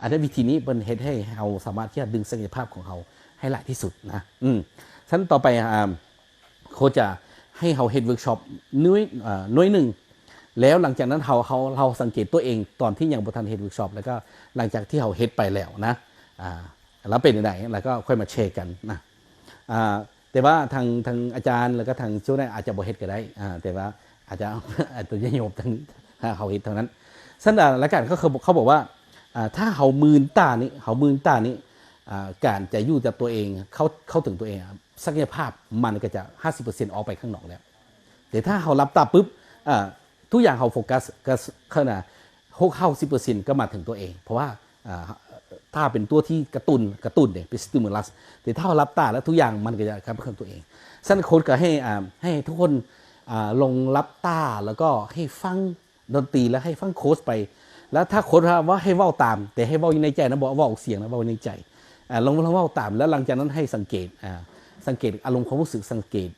ແລະ ວິທີນີ້ເພິ່ນເຮັດໃຫ້ເຮົາສາມາດທີ່ຈະດຶງສັກຍະພາບຂອງເຮົາໃຫ້ຫຼາຍທີ່ສຸດນະ. ອືມ ຊັ້ນຕໍ່ໄປ ອ່າ ໂຄດຈະໃຫ້ເຮົາເຮັດເວີກຊັອບໜ່ວຍ ເອີ ໜ່ວຍໜຶ່ງ ແລ້ວຫຼັງຈາກນັ້ນເຮົາ ເຮົາ ເຮົາສັງເກດຕົວເອງຕອນທີ່ຍັງບໍ່ທັນເຮັດເວີກຊັອບ ແລ້ວກໍຫຼັງຈາກທີ່ເຮົາເຮັດໄປແລ້ວນະ ອ່າ ແລ້ວເປັນຈັ່ງໃດ ແລ້ວກໍຄ່ອຍມາແຊກັນນະ. ອ່າ ແຕ່ວ່າທາງ ທາງອາຈານ ແລ້ວກໍທາງໂຈ້ນະ ອາດຈະບໍ່ເຮັດກໍໄດ້ ອ່າ ແຕ່ວ່າອາດຈະ ອາດຈະຍອມທາງເຮົາເຮັດເທົ່ານັ້ນ. ຊັ້ນ ອ່າ ລາຍການເຂົາ ເຂົາ ເຂົາບອກວ່າ ອ່າ ຖ້າເຮົາມືນຕານີ້ ເຮົາມືນຕານີ້ ອ່າ ການຈະຢູ່ກັບຕົວເອງ ເຂົ້າ ເຂົ້າເຖິງຕົວເອງ ສັກຍະພາບມັນກໍຈະຫ້າສິບເປີເຊັນອອກໄປຂ້າງນອກແລ້ວ. ແຕ່ຖ້າເຮົາຫຼັບຕາປຶບ ອ່າ ທຸກຢ່າງເຮົາໂຟກັສ ກໍ ເຂົານະ ຫົກຫ້າສິບເປີເຊັນກໍມາເຖິງຕົວເອງ ເພາະວ່າ ອ່າ ຕາເປັນຕົວທີ່ກະຕຸ້ນ ກະຕຸ້ນເດ້ ເປັນສະຕິມູລັສ ແຕ່ຖ້າເຮົາຫຼັບຕາແລ້ວທຸກຢ່າງມັນກໍຈະກັບມາເຖິງຕົວເອງ. ຊັ້ນໂຄດກໍໃຫ້ ອ່າ ໃຫ້ທຸກຄົນ ອ່າ ລອງຫຼັບຕາ ແລ້ວກໍໃຫ້ຟັງ ດົນຕີ ແລ້ວໃຫ້ຟັງໂຄດໄປ ແລ້ວຖ້າໂຄດວ່າ ວ່າໃຫ້ເວົ້າຕາມ ແຕ່ໃຫ້ເວົ້າຢູ່ໃນໃຈນະ ບໍ່ເວົ້າອອກສຽງນະ ເວົ້າໃນໃຈ ອ່າ ລອງ ລອງເວົ້າຕາມ ແລ້ວຫຼັງຈາກນັ້ນໃຫ້ສັງເກດ ອ່າ ສັງເກດອາລົມຄວາມຮູ້ສຶກ ສັງເກດ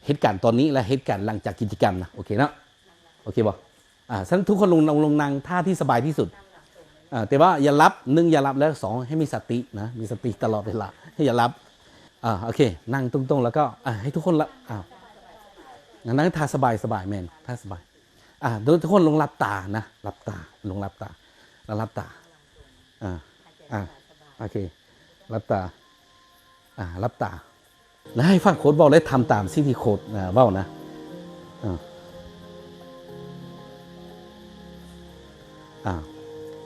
ເຫດການຕອນນີ້ ແລະ ເຫດການຫຼັງຈາກກິດຈະກຳນະ ໂອເຄເນາະ ໂອເຄບໍ່? ອ່າ ຊັ້ນທຸກຄົນລົງ ລົງ ລົງນັ່ງທ່ານັ່ງທີ່ສະບາຍທີ່ສຸດ ອ່າ ແຕ່ວ່າຢ່າຫຼັບ ໜຶ່ງ ຢ່າຫຼັບ ແລະ ສອງ ໃຫ້ມີສະຕິນະ ມີສະຕິຕະຫຼອດເວລາ ຢ່າຫຼັບ ອ່າ ໂອເຄ ນັ່ງຕົງໆ ແລ້ວກໍ ອ່າ ໃຫ້ທຸກຄົນລະ ອ່າ ນັ່ງທ່າສະບາຍໆ ແມ່ນ ທ່າສະບາຍ ອ່າ ທຸກຄົນລົງຫຼັບຕານະ ຫຼັບຕາ ລົງຫຼັບຕາ ແລ້ວຫຼັບຕາ ອ່າ ອ່າ ໂອເຄ ຫຼັບຕາ ອ່າ ຫຼັບຕາ ແລ້ວໃຫ້ຟັງໂຄດເວົ້າ ແລະ ທຳຕາມສິ່ງທີ່ໂຄດ ອ່າ ເວົ້ານະ ອ່າ ອ່າ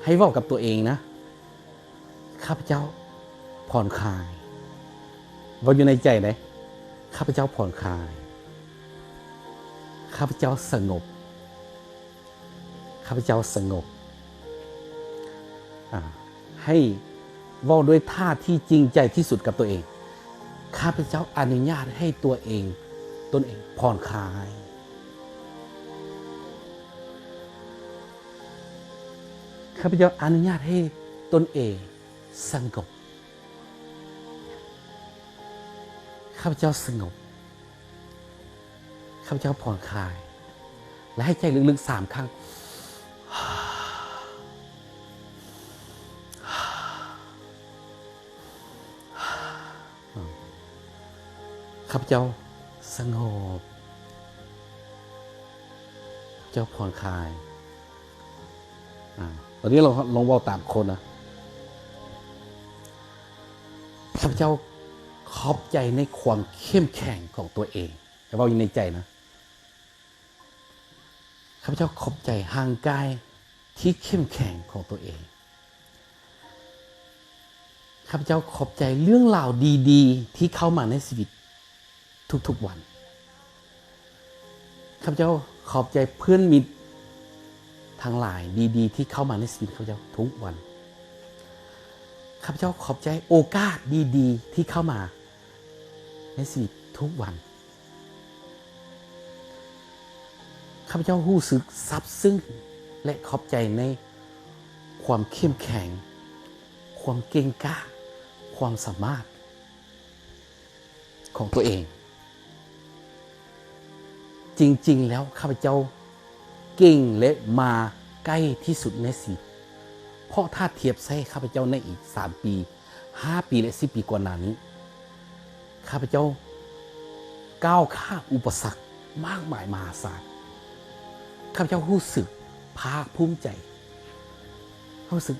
ໃຫ້ເວົ້າກັບຕົວເອງນະ ຂ້າພະເຈົ້າຜ່ອນຄາຍ ເວົ້າຢູ່ໃນໃຈເດ້ ຂ້າພະເຈົ້າຜ່ອນຄາຍ ຂ້າພະເຈົ້າສະຫງົບ ຂ້າພະເຈົ້າສະຫງົບ ອ່າ ໃຫ້ເວົ້າດ້ວຍທ່າທີ່ຈິງໃຈທີ່ສຸດກັບຕົວເອງ ຂ້າພະເຈົ້າອະນຸຍາດໃຫ້ຕົວເອງ ຕົນເອງຜ່ອນຄາຍ ຂ້າພະເຈົ້າອະນຸຍາດໃຫ້ຕົນເອງສະຫງົບ ຂ້າພະເຈົ້າສະຫງົບ ຂ້າພະເຈົ້າຜ່ອນຄາຍ ແລະ ຫາຍໃຈເລິກໆ ສາມຄັ້ງ ຂ້າພະເຈົ້າສະຫງົບ ເຈົ້າຜ່ອນຄາຍ ອາ ຕອນນີ້ລອງ ລອງເວົ້າຕາມໂຄດນະ ຂ້າພະເຈົ້າຂອບໃຈໃນຄວາມເຂັ້ມແຂງຂອງຕົວເອງ ໃຫ້ເວົ້າຢູ່ໃນໃຈນະ ຂ້າພະເຈົ້າຂອບໃຈຮ່າງກາຍທີ່ເຂັ້ມແຂງຂອງຕົວເອງ ຂ້າພະເຈົ້າຂອບໃຈເລື່ອງລາວດີໆ ທີ່ເຂົ້າມາໃນຊີວິດທຸກໆວັນ ຂ້າພະເຈົ້າຂອບໃຈເພື່ອນມິດທັງຫຼາຍດີໆ ທີ່ເຂົ້າມາໃນຊີວິດຂ້າພະເຈົ້າທຸກວັນ ຂ້າພະເຈົ້າຂອບໃຈໂອກາດດີໆ ທີ່ເຂົ້າມາໃນຊີວິດທຸກວັນ ຂ້າພະເຈົ້າຮູ້ສຶກຊາບຊຶ້ງ ແລະ ຂອບໃຈໃນຄວາມເຂັ້ມແຂງ ຄວາມເກັ່ງກ້າ ຄວາມສາມາດຂອງຕົວເອງ ຈິງໆແລ້ວ ຂ້າພະເຈົ້າເກັ່ງ ແລະ ມາໃກ້ທີ່ສຸດໃນຊີວິດ ເພາະຖ້າທຽບໃສ່ຂ້າພະເຈົ້າໃນອີກສາມປີ ຫ້າປີ ແລະ ສິບປີກ່ອນໜ້ານີ້ ຂ້າພະເຈົ້າກ້າວຂ້າມອຸປະສັກມາກມາຍມະຫາສານ ຂ້າພະເຈົ້າຮູ້ສຶກພາກພູມໃຈ ຮູ້ສຶກ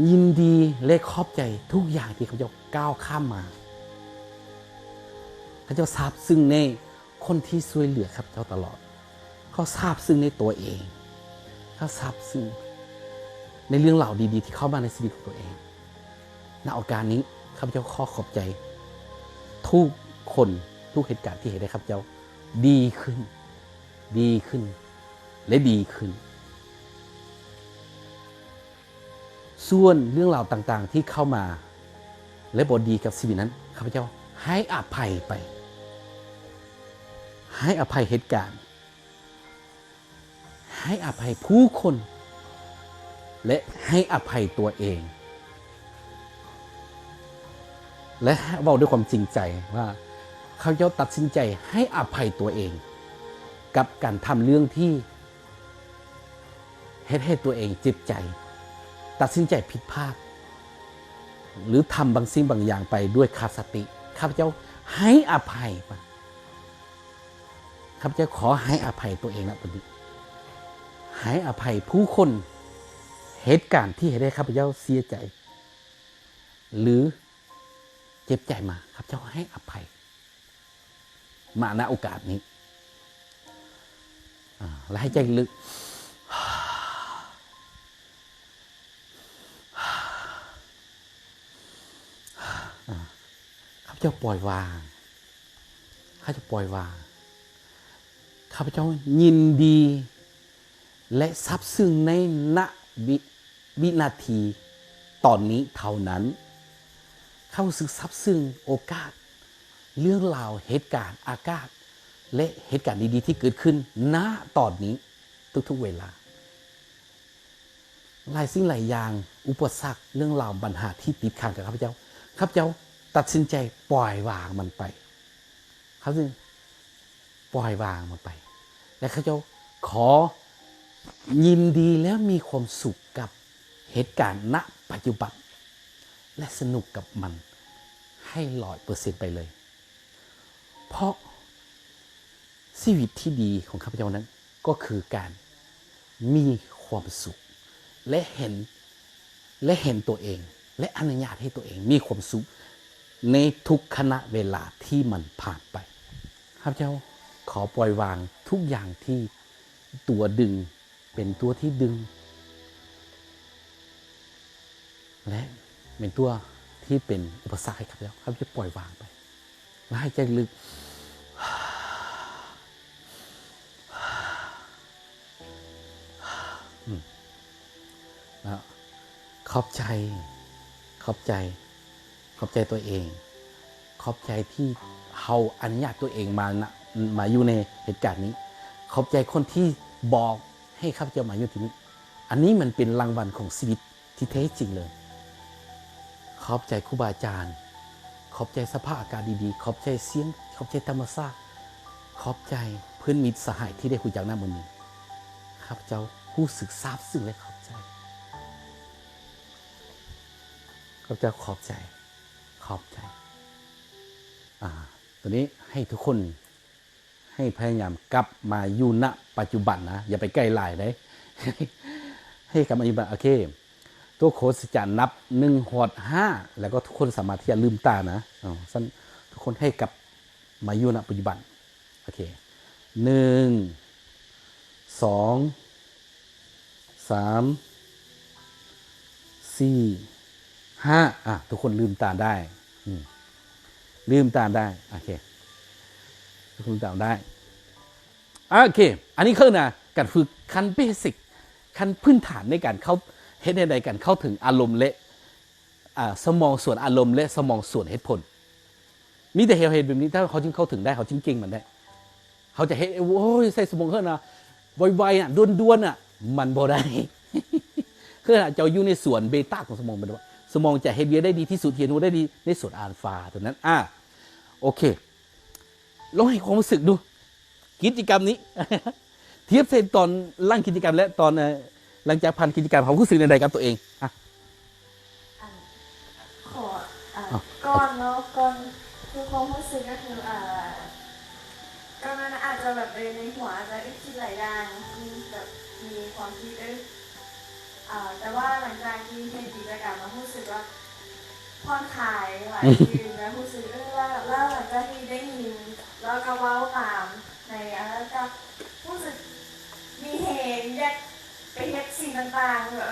ຍິນດີ ແລະ ຂອບໃຈທຸກຢ່າງທີ່ຂ້າພະເຈົ້າກ້າວຂ້າມມາ ຂ້າພະເຈົ້າຊາບຊຶ້ງໃນ ຄົນທີ່ຊ່ວຍເຫຼືອຂ້າພະເຈົ້າຕະຫຼອດ ເຂົາຊາບຊຶ້ງໃນຕົວເອງ ເຂົາຊາບຊຶ້ງໃນເລື່ອງລາວດີໆ ທີ່ເຂົ້າມາໃນຊີວິດຂອງຕົວເອງ ນະໂອກາດນີ້ ຂ້າພະເຈົ້າຂໍຂອບໃຈທຸກຄົນ ທຸກເຫດການທີ່ເຮັດໃຫ້ຂ້າພະເຈົ້າດີຂຶ້ນ ດີຂຶ້ນ ແລະ ດີຂຶ້ນ ສ່ວນເລື່ອງລາວຕ່າງໆທີ່ເຂົ້າມາ ແລະ ບໍ່ດີກັບຊີວິດນັ້ນ ຂ້າພະເຈົ້າໃຫ້ອະໄພໄປ ໃຫ້ອະໄພເຫດການ ໃຫ້ອະໄພຜູ້ຄົນ ແລະ ໃຫ້ອະໄພຕົວເອງ ແລະ ເວົ້າດ້ວຍຄວາມຈິງໃຈວ່າ ຂ້າພະເຈົ້າຕັດສິນໃຈໃຫ້ອະໄພຕົວເອງ ກັບການທຳເລື່ອງທີ່ ເຮັດໃຫ້ຕົວເອງເຈັບໃຈ, ຕັດສິນໃຈຜິດພາດ ຫຼື ທຳບາງສິ່ງບາງຢ່າງໄປດ້ວຍຂາດສະຕິ, ຂ້າພະເຈົ້າໃຫ້ອະໄພ. ຂ້າພະເຈົ້າຂໍໃຫ້ອະໄພຕົວເອງນະບັດນີ້, ໃຫ້ອະໄພຜູ້ຄົນ, ເຫດການທີ່ເຮັດໃຫ້ຂ້າພະເຈົ້າເສຍໃຈ ຫຼື ເຈັບໃຈມາ, ຂ້າພະເຈົ້າໃຫ້ອະໄພມາ ນະໂອກາດນີ້. ອາ ແລະ ຫາຍໃຈເລິກໆ. ອາ ຂ້າພະເຈົ້າປ່ອຍວາງ, ຂ້າພະເຈົ້າປ່ອຍວາງ. ຂ້າພະເຈົ້າຍິນດີ ແລະ ຊາບຊຶ້ງໃນນະວິ ວິນາທີຕອນນີ້ເທົ່ານັ້ນ. ຂ້າຮູ້ສຶກຊາບຊຶ້ງໂອກາດ, ເລື່ອງລາວ, ເຫດການ, ອາກາດ ແລະ ເຫດການດີໆທີ່ເກີດຂຶ້ນ ນະ ຕອນນີ້ ທຸກໆເວລາ. ຫຼາຍສິ່ງຫຼາຍຢ່າງ, ອຸປະສັກ, ເລື່ອງລາວ, ບັນຫາທີ່ຕິດຂັງກັບຂ້າພະເຈົ້າ, ຂ້າພະເຈົ້າຕັດສິນໃຈປ່ອຍວາງມັນໄປ. ເຂົາຊິປ່ອຍວາງມັນໄປ ແລະ ເຂົາເຈົ້າຂໍຍິນດີ ແລະ ມີຄວາມສຸກກັບເຫດການນະປັດຈຸບັນ ແລະ ສະໜຸກກັບມັນໃຫ້ຮ້ອຍເປີເຊັນໄປເລີຍ. ເພາະຊີວິດທີ່ດີຂອງຂ້າພະເຈົ້ານັ້ນ ກໍຄືການມີຄວາມສຸກ ແລະ ເຫັນ ແລະ ເຫັນຕົວເອງ ແລະ ອະນຸຍາດໃຫ້ຕົວເອງມີຄວາມສຸກໃນທຸກຂະນະເວລາທີ່ມັນຜ່ານໄປ. ຂ້າພະເຈົ້າຂໍປ່ອຍວາງທຸກຢ່າງທີ່ຕົວດຶງ ເປັນຕົວທີ່ດຶງ ແລະ ເປັນຕົວທີ່ເປັນອຸປະສັກໃຫ້ຂ້າພະເຈົ້າ. ຂ້າພະເຈົ້າປ່ອຍວາງໄປ ແລະ ຫາຍໃຈເລິກໆ. ອືມ ແລ້ວ ຂອບໃຈ, ຂອບໃຈ, ຂອບໃຈຕົວເອງ, ຂອບໃຈທີ່ເຮົາອະນຸຍາດຕົວເອງມານະ, ມາຢູ່ໃນເຫດການນີ້. ຂອບໃຈຄົນທີ່ບອກໃຫ້ຂ້າພະເຈົ້າມາຢູ່ທີ່ນີ້. ອັນນີ້ມັນເປັນລາງວັນຂອງຊີວິດ ທີ່ແທ້ຈິງເລີຍ. ຂອບໃຈຄູບາອາຈານ, ຂອບໃຈສະພາບອາກາດດີໆ, ຂອບໃຈສຽງ, ຂອບໃຈທຳມະຊາດ, ຂອບໃຈເພື່ອນມິດສະຫາຍທີ່ໄດ້ຮູ້ຈັກນະມື້ນີ້. ຂ້າພະເຈົ້າຮູ້ສຶກຊາບຊຶ້ງ ແລະ ຂອບໃຈ. ຂ້າພະເຈົ້າຂອບໃຈ, ຂອບໃຈ. ອາ ຕອນນີ້ໃຫ້ທຸກຄົນ ໃຫ້ພະຍາຍາມກັບມາຢູ່ ນະ ປັດຈຸບັນນະ, ຢ່າໄປໃກ້ຫຼາຍເດ້. ໃຫ້ກັບມາຢູ່ ໂອເຄ. ໂຕໂຄຊິຈະນັບໜຶ່ງຮອດຫ້າ ແລ້ວກໍທຸກຄົນສາມາດທີ່ຈະລືມຕານະ. ເອົາ ຊັ້ນທຸກຄົນໃຫ້ກັບມາຢູ່ ນະ ປັດຈຸບັນ. ໂອເຄ ໜຶ່ງ ສອງ ສາມ ສີ່ ຫ້າ ອ່ະ ທຸກຄົນລືມຕາໄດ້. ອືມ ລືມຕາໄດ້. ໂອເຄ ທຸກຄົນລືມຕາໄດ້. ໂອເຄ ອັນນີ້ຄືນະ ການຝຶກຂັ້ນເບສິກ, ຂັ້ນພື້ນຖານໃນການເຂົ້າ, ເຮັດແນວໃດການເຂົ້າເຖິງອາລົມ ແລະ ອາ ສະໝອງສວນອາລົມ ແລະ ສະໝອງສວນເຫດຜົນ. ມີແຕ່ເຮົາເຮັດແບບນີ້ ເຮົາຈຶ່ງເຂົ້າເຖິງໄດ້, ເຮົາຈຶ່ງເກັ່ງມັນໄດ້. ເຮົາຈະເຮັດ ໂອ້ຍ ໃຊ້ສະໝອງເຮີ້ນນະ ໄວໆນະ ດ່ວນໆນະ ມັນບໍ່ໄດ້. ເຮີ້ນນະ ເຈົ້າຢູ່ໃນສວນເບຕາຂອງສະໝອງ, ສະໝອງຈະເຮັດວຽກໄດ້ດີທີ່ສຸດ, ຮຽນຮູ້ໄດ້ດີໃນສວນອາລຟາເທົ່ານັ້ນ. ອາ ໂອເຄ ລອງໃຫ້ຄວາມຮູ້ສຶກດູ ກິດຈະກຳນີ້ ທຽບໃສ່ຕອນຫຼັງກິດຈະກຳ ແລະ ຕອນ ເອີ ຫຼັງຈາກຜ່ານກິດຈະກຳ ເຮົາຮູ້ສຶກແນວໃດກັບຕົວເອງ? ອະ ອັນ ຂໍ ອ່າ ເອົ້າ ກ່ອນເນາະ ກ່ອນ ຄືຄວາມຮູ້ສຶກກໍຄື ອ່າ ຕອນນັ້ນອາດຈະແບບ ເອີ ໃນຫົວອາດຈະ ເອີ ຄິດຫຼາຍຢ່າງ ແບບມີຄວາມຄິດ ເອີ ອ່າ ແຕ່ວ່າຫຼັງຈາກທີ່ເຮັດກິດຈະກຳ ກໍຮູ້ສຶກວ່າຜ່ອນຄາຍຫຼາຍຂຶ້ນ ແລ້ວຮູ້ສຶກ ເອີ ວ່າ ແລ້ວຫຼັງຈາກທີ່ໄດ້ຍິນ ແລ້ວກໍເວົ້າຕາມໃນອັນນັ້ນ ກໍຮູ້ສຶກມີແຮງຢາກໄປເຮັດສິ່ງຕ່າງໆ ແບບ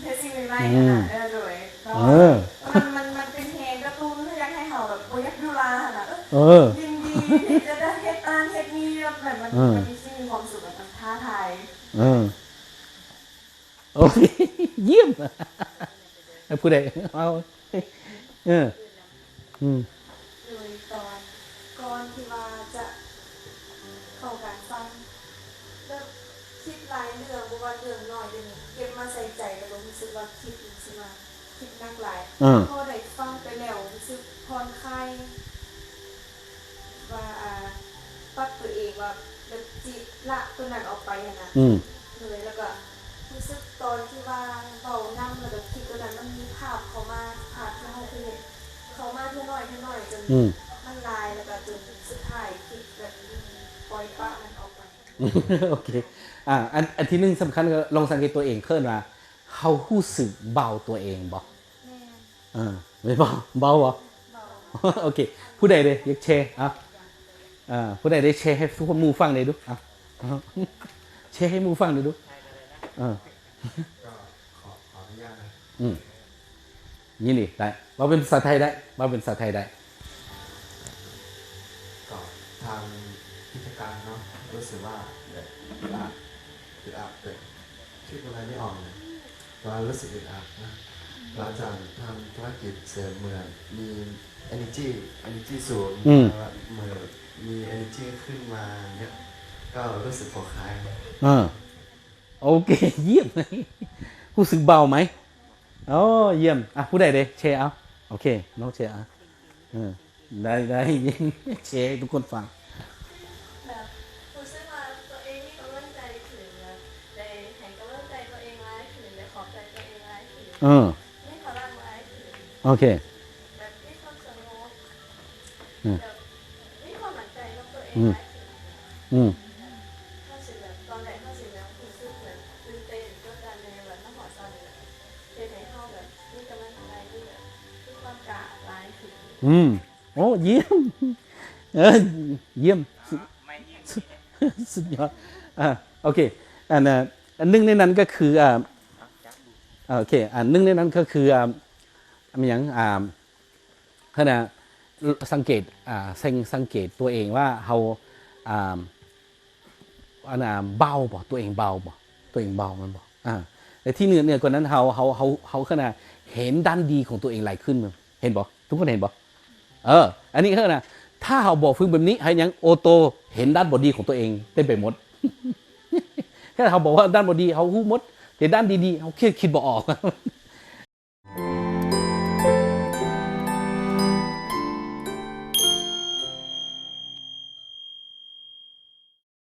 ເຮັດສິ່ງໃໝ່ໆ ອືມ ຫັ້ນນະ ເອີ ໂດຍ ເອີ ມັນ ມັນ ມັນເປັນແຮງກະຕຸ້ນ ຢາກໃຫ້ເຮົາແບບບໍ່ຢາກຢູ່ລາຫັ້ນນະ ເອີ ເອີ ຍິນດີທີ່ຈະໄດ້ເຮັດນັ້ນເຮັດນີ້ ແບບ ແບບມັນ ເອີ ມັນມີສິ່ງມີຄວາມສຸກ ແບບມັນທ້າທາຍ ເອີ. ໂອເຄ ຢ້ຽມ ຜູ້ໃດເອົາ ເອີ ອືມ ໂດຍຕອນກ່ອນທີ່ວ່າຈະເຂົ້າການຟັງ ແບບຄິດຫຼາຍເລື່ອງ ບໍ່ວ່າເລື່ອງນ້ອຍເລື່ອງໃຫຍ່ ເກັບມາໃສ່ໃຈ ແລ້ວກໍຮູ້ສຶກວ່າຄິດ ຮູ້ສຶກວ່າຄິດໜັກຫຼາຍ ເອີ ພໍໄດ້ຟັງໄປແລ້ວ ຮູ້ສຶກຜ່ອນຄາຍ ວ່າ ອ່າ ປັບຕົວເອງວ່າແບບຊິລະຕົວນັ້ນອອກໄປຫັ້ນນະ ອືມ ໂດຍ ແລ້ວກໍ ຮູ້ສຶກຕອນທີ່ວ່າເວົ້ານຳ ແລ້ວກໍຄິດຕົວນັ້ນ ມັນມີພາບເຂົ້າມາ ພາບທີ່ເຮົາເຄີຍເຮັດ ເຂົ້າມາເທື່ອໜ້ອຍເທື່ອໜ້ອຍ ຈົນ ອືມ ມັນຫຼາຍ ແລ້ວກໍຈົນສຸດທ້າຍຄິດແບບ ອືມ ປ່ອຍປະມັນອອກໄປ. ໂອເຄ ອ່າ ອັນ ອັນທີໜຶ່ງສຳຄັນ ກໍລອງສັງເກດຕົວເອງ ເອີ້ນວ່າເຮົາຮູ້ສຶກເບົາຕົວເອງບໍ່? ແມ່ນ. ເອີ ແມ່ນບໍ່? ເບົາບໍ່? ເບົາ. ໂອເຄ ຜູ້ໃດເດ ຢາກແຊ? ເອົາ ເອີ ຜູ້ໃດເດ ແຊໃຫ້ທຸກຄົນ ໝູ່ຟັງແດ່ດູ ເອົາ ເອົາ ແຊໃຫ້ໝູ່ຟັງແດ່ດູ ເອີ ກໍຂໍ ຂໍອະນຸຍາດນະ ອືມ ຍິນດີ ໄດ້ ເວົ້າເປັນພາສາໄທໄດ້ ເວົ້າເປັນພາສາໄທໄດ້. ກໍທາງຜູ້ຈັດການເນາະ ຮູ້ສຶກວ່າແບບອຶດອັດ ອຶດອັດ ແບບຄິດອະໄລໄມ່ອອກເລີຍ ວ່າຮູ້ສຶກອຶດອັດນະ ຫຼັງຈາກທຳທຸລະກິດເສີມ ເໝືອນມີເອເນີຈີ ເອເນີຈີສູງ ອືມ ວ່າເໝືອນມີເອເນີຈີຂຶ້ນມາເນຍ ກໍຮູ້ສຶກຜ່ອນຄາຍ. ເອີ ໂອເຄ ຢ້ຽມ ຮູ້ສຶກເບົາໄໝ? ໂອ້ ຢ້ຽມ ອ່ະ ຜູ້ໃດເດ ແຊເອົາ ໂອເຄ ນ້ອງແຊເອົາ ເອີ ໄດ້ ໄດ້ ແຊໃຫ້ທຸກຄົນຟັງ ແບບ ຮູ້ສຶກວ່າຕົວເອງມີກຳລັງໃຈຂຶ້ນ ແບບໄດ້ໃຫ້ກຳລັງໃຈຕົວເອງຫຼາຍຂຶ້ນ ໄດ້ຂອບໃຈຕົວເອງຫຼາຍຂຶ້ນ ເອີ ມີພະລັງຫຼາຍຂຶ້ນ ໂອເຄ ແບບມີຄວາມສະຫງົບ ອືມ ແບບມີຄວາມໝັ້ນໃຈກັບຕົວເອງ ອືມ ຫຼາຍຂຶ້ນ ອືມ ເຮົາຊິແບບ ຕອນແລກເຮົາຊິແບບຮູ້ສຶກແບບຕື່ນເຕັ້ນ ກົດດັນແດ່ ແບບມາຮອດຕອນນີ້ແບບເຮັດໃຫ້ເຮົາແບບມີກຳລັງໃຈ ມີແບບ ມີຄວາມກ້າຫຼາຍຂຶ້ນ. ອືມ ໂອ້ ຢ້ຽມ ເອີ ຢ້ຽມ ສຸດ ສຸດຍອດ ອ່າ ໂອເຄ ອັນ ອັນໜຶ່ງໃນນັ້ນກໍຄື ອ່າ ໂອເຄ ອັນໜຶ່ງໃນນັ້ນກໍຄື ອ່າ ແມ່ນຫຍັງ ອ່າ ຫັ້ນນະ ສັງເກດ ອ່າ ສັງ ສັງເກດຕົວເອງວ່າເຮົາ ອ່າ ອັນນະ ເບົາບໍ່? ຕົວເອງເບົາບໍ່? ຕົວເອງເບົາແມ່ນບໍ່? ອ່າ ແລະ ທີ່ເໜືອ ເໜືອກວ່ານັ້ນ ເຮົາ ເຮົາ ເຮົາ ເຮົາ ຫັ້ນນະ ເຫັນດ້ານດີຂອງຕົວເອງຫຼາຍຂຶ້ນ ແມ່ນບໍ່? ທຸກຄົນເຫັນບໍ່? ເອີ ອັນນີ້ເອີ້ນນະ ຖ້າເຮົາບໍ່ຝຶກແບບນີ້ ໃຫ້ຫຍັງ ໂອໂຕເຫັນດ້ານບໍ່ດີຂອງຕົວເອງເຕັມໄປໝົດ. ແຄ່ເຮົາບອກວ່າດ້ານບໍ່ດີເຮົາຮູ້ໝົດ ແຕ່ດ້ານດີໆເຮົາຄິດ ຄິດບໍ່ອອກ.